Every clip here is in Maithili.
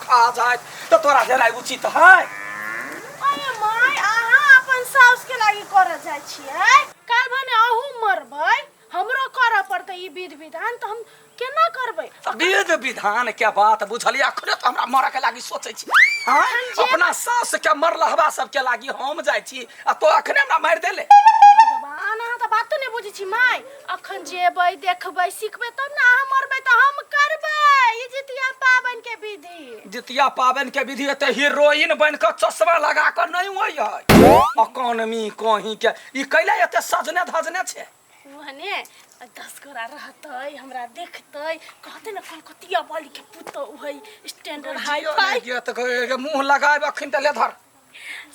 खा जाए तऽ तोरा जेनाइ उचित है? अरे my, अहाँ अपन साउस के लागी करऽ जाइ छियै? काल्हि भने अहूँ मरबै, हमरो करऽ पड़तै ई विध विधान, तऽ हम केना करबै? विध विधान के बात बुझलियै? अखने तऽ हमरा मरऽ के लागी सोचै छी। हाँ, अपना सास के मरलहबा सबके लागी हम जाइ छी आ तो अखने हमरा मारि देले। भगवान, अहाँ तऽ बातो नहि बुझै छी माय। अखन जेबै, देखबै, सिखबै, तब ने अहाँ मरबै तऽ हम करबै ई जितिया पाबनि के विधि। जितिया पाबनि के विधि एते हीरोइन बनि कऽ चश्मा लगा कऽ नहि होइ है। अकानमी कहीं के ई कैला एते सजने धजने छै? ओहने 10 गोरा रहतै, हमरा देखतै, कहतै ने कलकतिया वाली के पुतोहु है, स्टैंडर्ड हाई फाई। जियो मुँह लगायब अखन तऽ ले धर।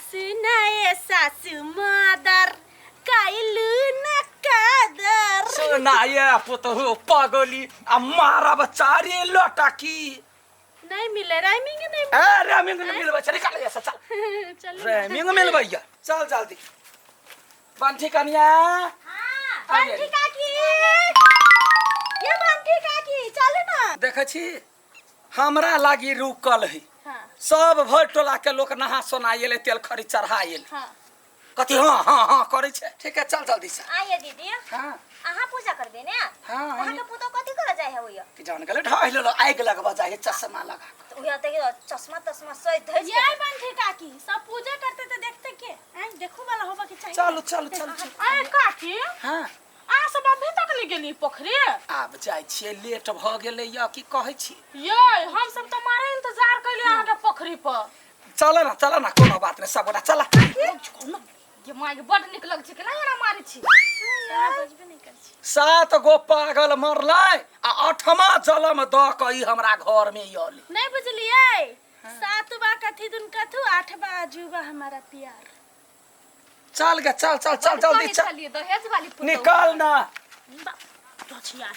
सुनाए सासु मादर कैलू न कदर। सुनाए पुतहु पगली आ मारब चारि लोटकी। नहीं मिले राइमिंग नहीं। ए, राइमिंग नहीं मिलबै छै, निकाल ऐसे चल। चल। राइमिंग मिलबै चल जल्दी। बंठी कनिया। हाँ, बंठी काकी, ये बंठी काकी, चल ना। देखै छी हमरा लागी रुकल है। हाँ। सब भर टोला के लोक नहा सोना एलै, तेल खरी चढ़ा एलै। हाँ। कथी हाँ हाँ हाँ करै छै? ठीक है, चल जल्दी से। आइए दीदी। हाँ। अहाँ पूजा करबे ने? हाँ। अहाँ के पुतोह कथी करे जाय है ओया? कि जान गेलै ढाई लेलो, आगि लगबा जाय है चश्मा लगा कऽ। तऽ ओया देखियो चश्मा तश्मा सज धज ये बंठी काकी, सब पूजा करते तऽ देखते के आइ देखू वाला होबा के चाहिए। चलू चलू चलू चलू। अरे काकी। हाँ। अहाँ सब अभी तक नहि गेली पोखरे? आब जाइ छियै, लेट भऽ गेलै या की कहै छी। ये हम सब तऽ मारे इंतजार कैलियै अहाँके पोखरी पर। चल ना चल ना, कोनो बात नहीं, सब गोटा चल। ये माय के बड नीक लग छै, केना एना मारै छी? बजबे नहि करै छी। 7 गो पागल मरलै आ 8वां जलम दऽ कऽ ई हमरा घर में अयलै। नहीं बुझलियै? 7 बा कथी दुन कथू, 8 बा अजूबा हमारा प्यार। चल गे चल चल चल जल्दी चल। चलिए दहेज वाली पुतोहु। निकाल ना। रचिया।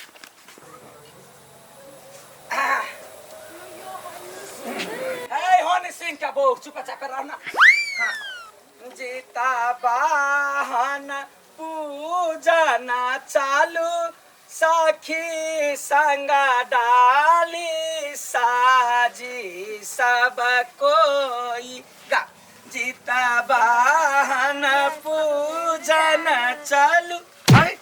ए होनी सिंह का बहू, चुप चाप रहना। हाँ। जीता बाहन पूजा ना चालू सखी संगा डाली साजी सब कोई गा। जीता बाहन पूजन चालू। अरे,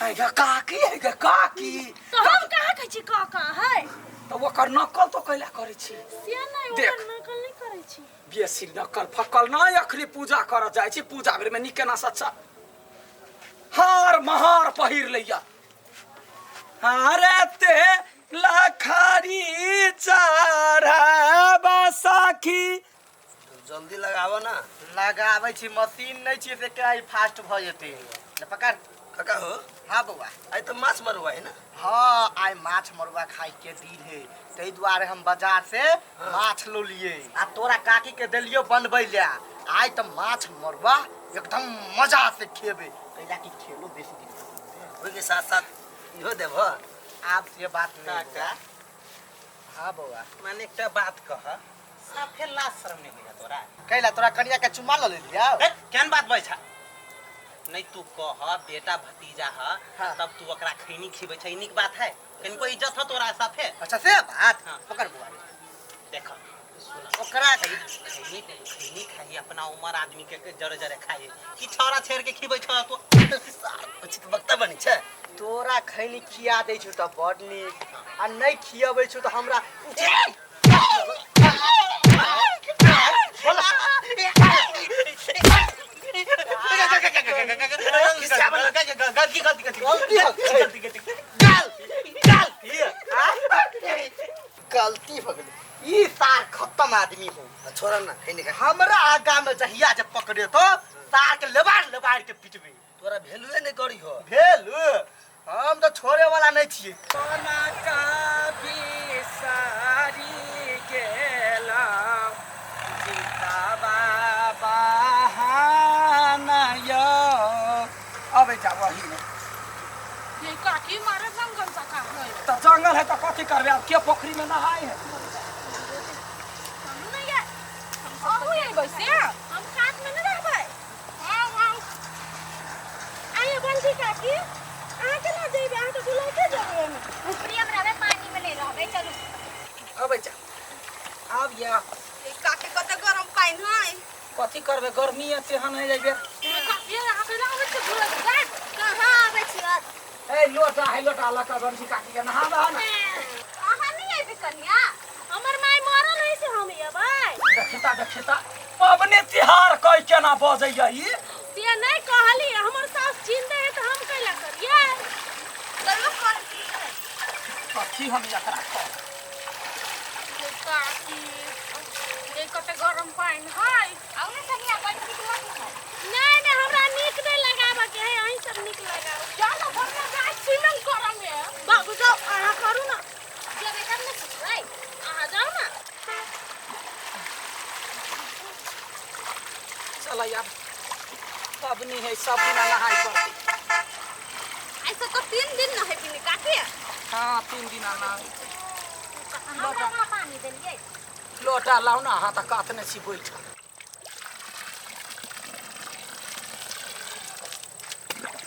अरे गा काकी, अरे गा काकी। तो हम कहाँ कहै छी काका है? तो ओकर नकल तो कैला करै छी? से नहि, देख। ओकर नकल नहि करै छी। बेसी नकल फकल नहि, अखनी पूजा करऽ जाइ छी, पूजा बेर में नीक केना सच्चा हार महार पहिर लैया। अरे ते लखारी चढ़ाबा सखी। जल्दी लगाबऽ ना। लगाबै छी, मशीन नहि छियै से केना ई फास्ट भऽ जेतै। ले पकड़। काका हो। हाँ बौआ। आइ तऽ माछ मरुआ है ना? हाँ, आइ माछ मरुआ खाइ के दिन है, ताहि दुआरे हम बाजार से माछ लौलियै आ तोरा काकी के देलियो बनबै लए। आइ तऽ माछ मरुआ एकदम मजा से खेबै, कैला कि खेलो बेसी दिन। ओहिके साथ साथ इहो देबह? आब से बात नहीं काका। बौआ। हाँ बौआ। माने एकटा बात कह, साफे लाज शरम नहीं होइया तोरा? कैला तोरा कनिया के चुम्मा ल लेलियौ? ए, केहन बात बजै छा? नहीं तू कह बेटा भतीजा ह, हाँ। तब तू ओकरा खैनी खिबै छै, नीक बात है? कनिको इज्जत ह तोरा साफे? अच्छा से बात? हाँ। पकड़ बौआ। देख सुन, ओकरा खैनी खैनी खाई अपना उमर आदमी के जरे जरे खाई कि छौरा छेड़ के खिबै छ तू? उचित वक्ता बनी छै। तोरा खैनी खिया दै छौ तऽ बड नीक, आ नहि खियबै छौ तऽ हमरा गलती हो गेलै। ई सार खत्म आदमी हो। छोड़ ना, खैनी खा। हमरा आगा में जहिया जे पकड़े तो सार के लेबार लेबार के पिटबे। तोरा भेलुए नहीं करी हो। भेलु हम तो छोड़े वाला नहीं छिए। सोना का बिसारी गेला जीता बाबा यो। अबे जा वही में। ये काकी मारे जंगल जका है। तो जंगल है तो कथी करबे, अब के पोखरी में नहाए है? चलू ना यार। अहू अइबै से? हम कात में नहि रहबै। आउ आउ। आइए बंटी काकी, अहाँ केना जेबै? अहाँ तऽ डुलाइते जेबै ओहिमे। ऊपरी हम रहबै, पानी में नहीं रहबै, चलू। अबै जा। आब या काके कते गरम पानि है। कथी करबै, गर्मी तेहन है जाइबे। ये अहाँ केना आबै छियै घुरत जायब? कहाँ आबै छियै? ए लोटा है, लोटा लऽ कऽ बंसी काकी के नहा दह ने। अहाँ नहि अयबै कनिया? हमर माय मरल है से हम अयबै? देखिता देखिता पबनी तिहार कह केना बजैया ई। से नहि कहली, हमर सास जिंदा है तऽ हम कैला करियै? करबो कर। कथी हम एकरा कहब? काकी, ये कते गरम पानि है। आउ ने कनिया, बैठ के मत खाउ। नहि नहि, हमरा नीक नहि लगाबऽ के है, अहीं सब नीक लगाउ। चलो घरमे जाइ स्विमिंग करऽ मे। बाबू जाउ, अहाँ करू ने। जेबै तब ने सिखबै। अहाँ जाउ ने। चल आब, पबनी है, सब दिना नहाय पड़तै। ऐसे तो 3 दिन नहेबी काकी। हाँ, 3 दिना नहाय। हमरा कहाँ पानी देलियै? लोटा लाउ ने, अहाँ तऽ कातने छी बैठल।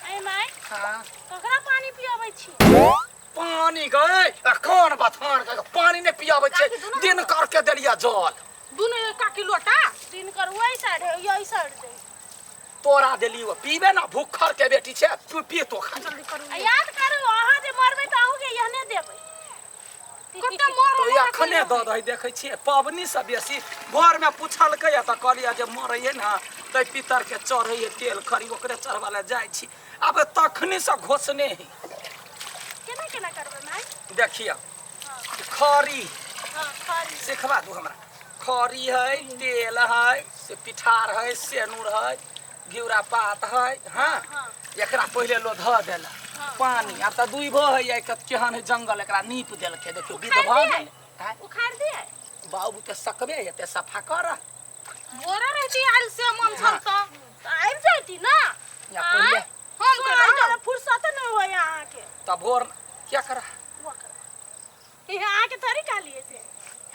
ऐ माय। हाँ। ककरा पानी पियाबै छी? पानी गए आ कोन बथान गए, पानी नहि पियाबै छै, दिन करके देलिया जल। दुनू काकी लोटा। दिनकर वही साइड है, यही साइड दे। तोरा देली, ओ पीबे ना, भूखर के बेटी छै, तू पी तो खा। जल्दी करू। आ याद करू, अहाँ जे मरबै तऽ अहूँके एहने देबै। कते मरल तो अखने दऽ दही। देखै छियै, पबनी से बेसी घरमे पुछलकै तऽ कहलियै जे मरैये ने तऽ पितर के चढ़ैये तेल खरी, ओकरे चढ़बै लए जाइ छी। आब तखनी से घोषणे है। केना केना करबै माय? देखियौ, खरी। हाँ, खरी। सिखबा दू हमरा। खरी है, तेल है, से पिठार है, सेनुर है, घिउरा पात है। हाँ, एकरा पहिले लो धऽ देलक पानी। आब तऽ दुइभो है, केहन है जंगल, एकरा नीप देलकै, देखियौ विध भऽ गेलै। आँय? उखाड़ दिए? बाबू तऽ सकबे एते सफा कर। भोरे रहती आयल से मन छल तऽ तऽ आबि जाइती ना। या पहिले हम केना फुर्सत नहि होय अहाँके। तऽ भोर क्या कर? अहाँके थोड़ी कहलियै से।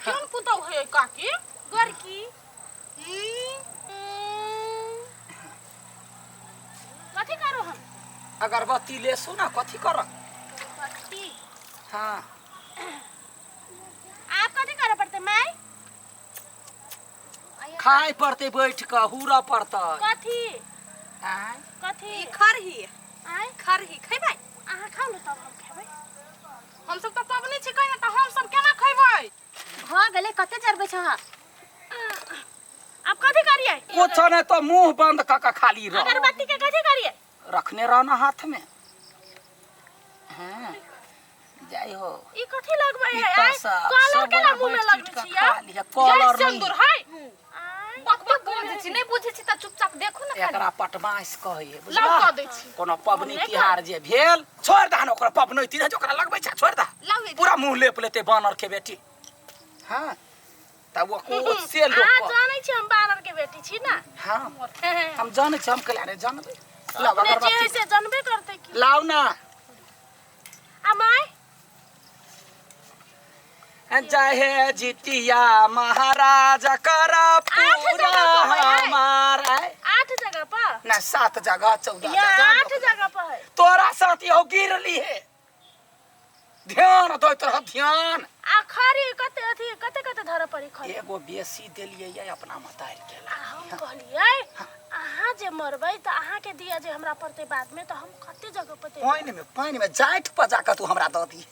केहन पुतहु है काकी? गोरकी। कथी करू हम? अगरबत्ती लेसू ना, कथी कर? बत्ती। हाँ। आप कथी करे पड़तै माय? खाय पड़तै, बैठ कऽ हुरऽ पड़तै। कथी? आँय? कथी? ई खरही। आँय? खरही खैबै? अहाँ खाउ ने तब हम खेबै। हमसब तऽ पबनी छी कहिना, तऽ हमसब केना खैबै? भऽ गेलै, कते जरबै छह? आब कथी करियै? कुछ नहीं तो मुंह बंद कऽ के खाली रह। अगरबत्ती के कथी करियै? रखने रहना हाथ में। हाँ, जाइ हो। ई कथी लगबै है? ई आँय? सब कलर सब केना गोरा मुंह में बैठ लगबै पीट कऽ छियै? खा लिहे। जय कलर नहीं। सिन्दूर है। आँय? बक बक बजै छी, नहि बुझै छी तऽ चुपचाप देखू ने खाली। एकरा पटमास कहै लाउ बुझला? कऽ दै छी। कोनो पबनी तिहार जे भेल, छोड़ि दहन ओकरा, पबनैती रहै छै, ओकरा लगबै छै, छोड़ि दह। लाउ ये। पूरा मुंह लेप लेतै बानर के बेटी। हाँ, तब ओ से लोक अहाँ कह। जानै छी हम बानर के बेटी छी ना? हाँ, हम जानै छी, हम कैला नहि जानबै? लाउ अपने जे है अगरबत्ती। से जानबे करतै की। लाउ ना। आ my? जय हे जितिया महाराज कर पूरा जगह पर है। हमारा। 8 जगह पर ना, 7 जगह, 14 या जगह। 8 जगह पर है। तोरा साथ यहो गिरली है, ध्यान दैत रह, ध्यान। आ खरी कते अथी कते कते धरऽ पड़ी खरी? एगो बेसी देलियै ये अपना मतारि के। आ हम कहलियै अहाँ जे मरबै तऽ अहाँके दिया जे हमरा पड़तै बादमे, तऽ हम कते जगह पर देबै? पानि में, पानि में जाठि पर जाकऽ तू हमरा दऽ दी,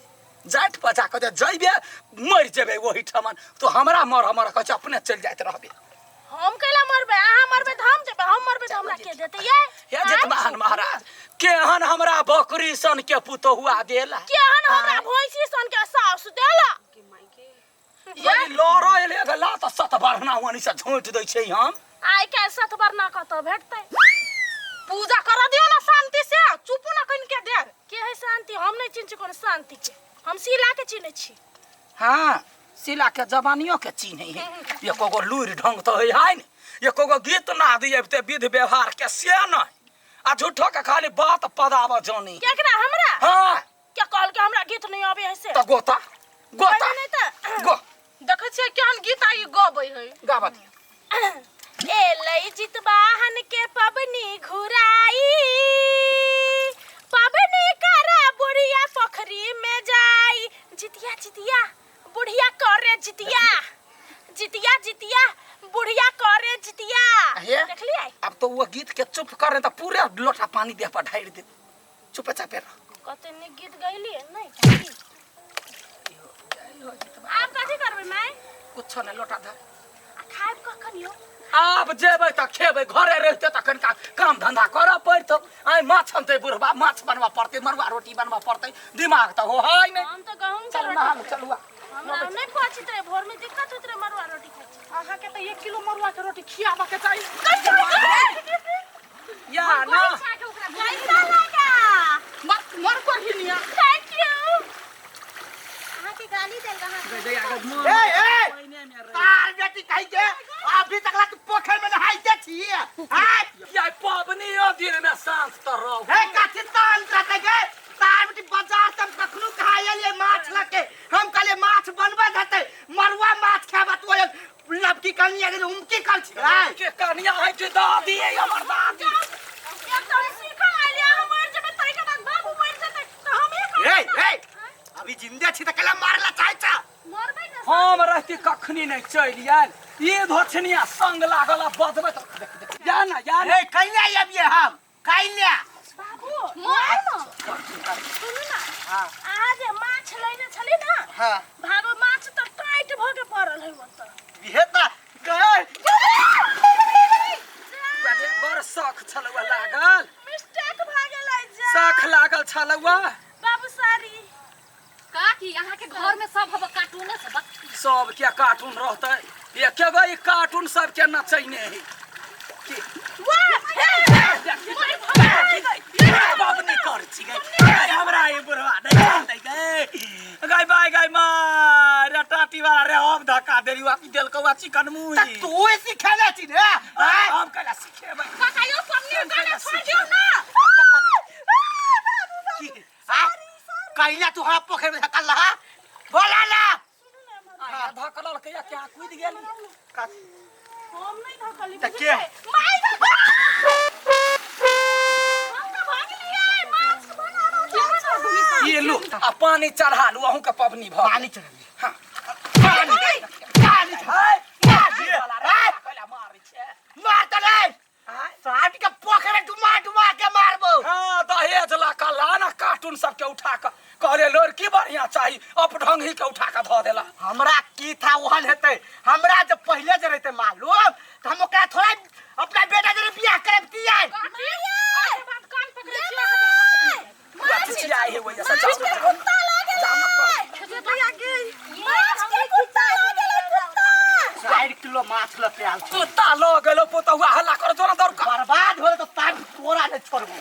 जाठि पर जाकऽ जे जइबे मरि जेबै ओहिठमन, तो हमरा मर मर कहै छै, अपने चलि जाइत रहबै। हम कैला मरबै? अहाँ मरबै तऽ हम जेबै, हम मरबै तऽ हमरा के देतै ये? हे जितमान महाराज, केहन हमरा बकरी सन के पुतोहुआ देला, केहन हमरा भैंसी सन के साउस देला। ये लड़ऽ एलै गला तऽ सतबरना ओनी से झोंटि दै छै हम। आइ काल्हि सतबरना कतऽ भेटतै? पूजा करऽ दियौ ने शांति से, चुपू ने कनिके देर। के है शांति? हम नहि चिन्ह छी कोनो शांति के, हम शीला के चिन्है छी। हाँ, शीला के जवानियो के चिन्है है, एको गो लुरि ढंग तऽ है है ने, एको गो गीत नाद अबिते विध व्यवहार के से नहि, आ झूठो के खाली बात पदाबऽ जानी। केकरा, हमरा? हाँ। के कहलकै हमरा गीत नहि आबै है से? तऽ गोता गोता। कहबै नहि तऽ। गो। देखै छियै केहन गीत आइ गबै है। गाबऽ दियौ। एलै जितबाहन के पबनी घुराई, पबनी करा बुढ़िया पोखरी में जाई, जितिया जितिया बुढ़िया करे जितिया, चुप कर नहीं तो पूरे लोटा पानी देह पर ढारि दे चुपे चापे रह। कते नीक गीत गैलियै नहि काकी? आब कथी करबै माय? कुछो नहीं, लोटा धर। आ खायब कखन यौ? आब जेबै तऽ खेबै, घरे रहिते तऽ कनिका काम धंधा करऽ पड़तौ। आइ माछ अनतै बुढ़बा, माछ बनबऽ पड़तै, मड़ुआ रोटी बनबऽ पड़तै। दिमाग तऽ हो है नहि। हम तऽ गहूँम के चल रोटी नहा खेबै। चलुआ। हमरा नहि पचैत रहै, भोर में दिक्कत होइत रहै मड़ुआ रोटी खाइ छी। अहाँके तऽ 1 किलो मड़ुआ के रोटी खियाबऽ के चाही। या ना कैसा लगा? मर मर कोढ़िनिया। Thank you. अहाँके गाली देल अहाँ। ए ए तार बेटी कहि के अभी तक ला तू पोखर में नहाइते छी हां? या पबनी यो दिन में शांत तऽ रहू। हे कथी तान रहते गे तार बेटी? बाजार से हम कखनो कहा एलिए माछ लके, हम कहलिए माछ बनबै हेतै, मरुआ माछ खाबा, तू लबकी कनिया गे उमकी कल छी हां? के कनिया है कि दादी है हमर दादी? एक तऽ हम सीखल आइलियै, अहाँ मरि जेबै ताहिके बाद बाबू मरि जेतै तऽ हमही ए ए अभी जिंदे छी त कला मारला चाहै छ? मरबै ने। हम रहती कखनी नहीं चलि आयल। ई धोछनिया संग लागल आ बजबै तऽ देख देख या ना या ना। ए कैला आबिए हम कैला? बाबू मार न, सुनू ना। हां। अहाँ जे माछ लेने छली ना, हां, भागो माछ तऽ टाइट भऽ के पड़ल है ओतऽ। इहे त गए। बड़ शौख छलौआ लागल। मिस्टेक भऽ गेलै जा। शौख लागल छलौआ। बाबू सारी। काकी, अहाँके घर में सब हब कार्टूने सब। सब के कार्टून रहतै, एके गो ई कार्टून सबके नचैने है की बाबनी कर छी गै। हमरा ई बुढ़वा नहीं जानतै गै। गै बाय गै माय रे टाटी वाला रे, हम धक्का देली वा की देलकौ आ चिकन त मुही। तू सिखेले छी रे? आय, हम कैला सिखेबै? काका यौ, पबनी गाना छोड़ दियौ ना। हां, कैला तू हमरा पोखर में धकल रहा? बोला ना। आ धकलल के क्या कूद गेली? हम नहि धकली। त के? माय हम तऽ भागलियै माछ बनाबऽ। ये लो आ पानी चढ़ा लू, अहूँ के पबनी भ पानी चढ़ा। हाँ। पानी पानी हाय मार। कैला मारै छै? मार त नहीं, साठ के पोखर में डुमा डुमा के मारबो। हाँ, दहेज ला कऽ ला ना कार्टून सबके उठा कऽ कहले लड़की बढ़िया चाही, अपढंग ही के उठा कऽ धऽ देला। हमरा की था ओहन हेतै? हमरा जब पहिले जे रहतै मालूम त हम ओकरा थोड़ा अपना बेटा जरे बियाह करब दिया। बाद कान पकड़ै छी अहाँ। चिचियाइ है वजह से। जाओ ना, कुत्ता लागल। जाओ ना। माछ के कुत्ता लागल, कुत्ता। 4 किलो माछ लऽ के आयल छी। कुत्ता लऽ गेलो पुतहुआ, हल्ला कर जोरा दौड़ कऽ। बर्बाद हो त तार तोरा नहीं छोड़बो।